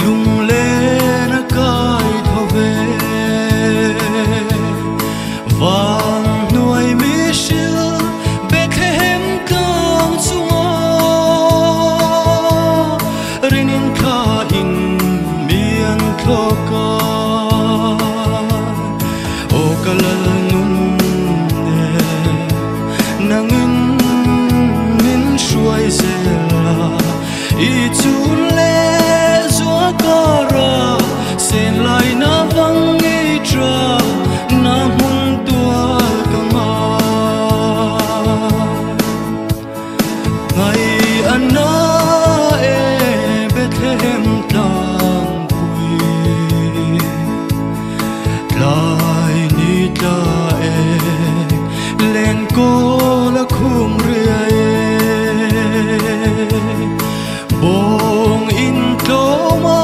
Lunglen a kai tho ve. Van hnuai mi hril Bethlehem tlang chunga rinin thla in mi an thlawk a. Aw ka lal nun nen nangin min hruai zel a, i chun leh zua kara sen lai na vang i tha na hmun tual ka ngai. Ngai ana e Bethlehem tlangpui, tlai ni tla e len kawl a khum riai e. Bawng in tlawm a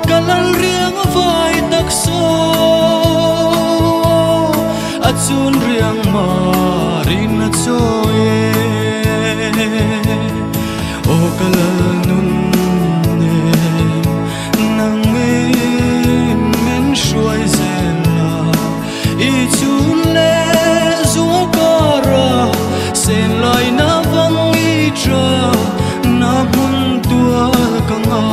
ka lal riang vai tak saw, a chun riang marin a chawi e. Aw ka lal nun nen nangin min hruai zel a, i chun leh zua kara sen lai na vang i tha na hmun tual ka ngai.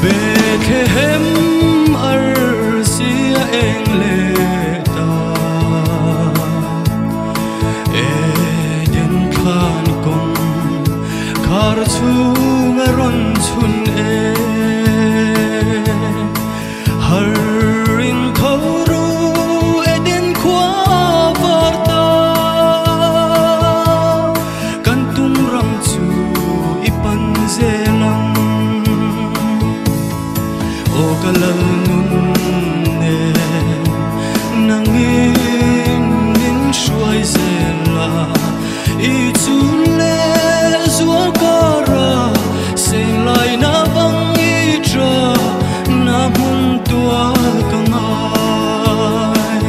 Bethlehem arsia eng leh ta, Eden thlan kawng khar chhunga rawn chhun e. Har in tho ru Eden khua var ta, kan tum ram chu i pan zel ang. Aw ka lal nun nen nangin min hruai zel a, i chun leh zua kara sen lai na vang i tha na hmun tual ka ngai.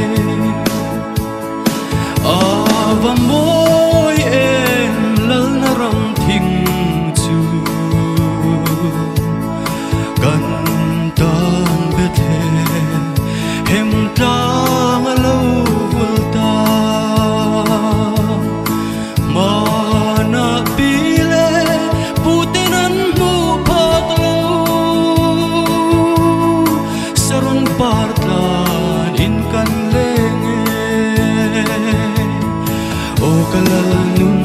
Ava mawi em lal na ram thing chu, kan tan Bethlehem tlang a lo vul ta. Mana pi le puten an hmu phak lo, saron par tlan in kan leng e. Aw ka lal nun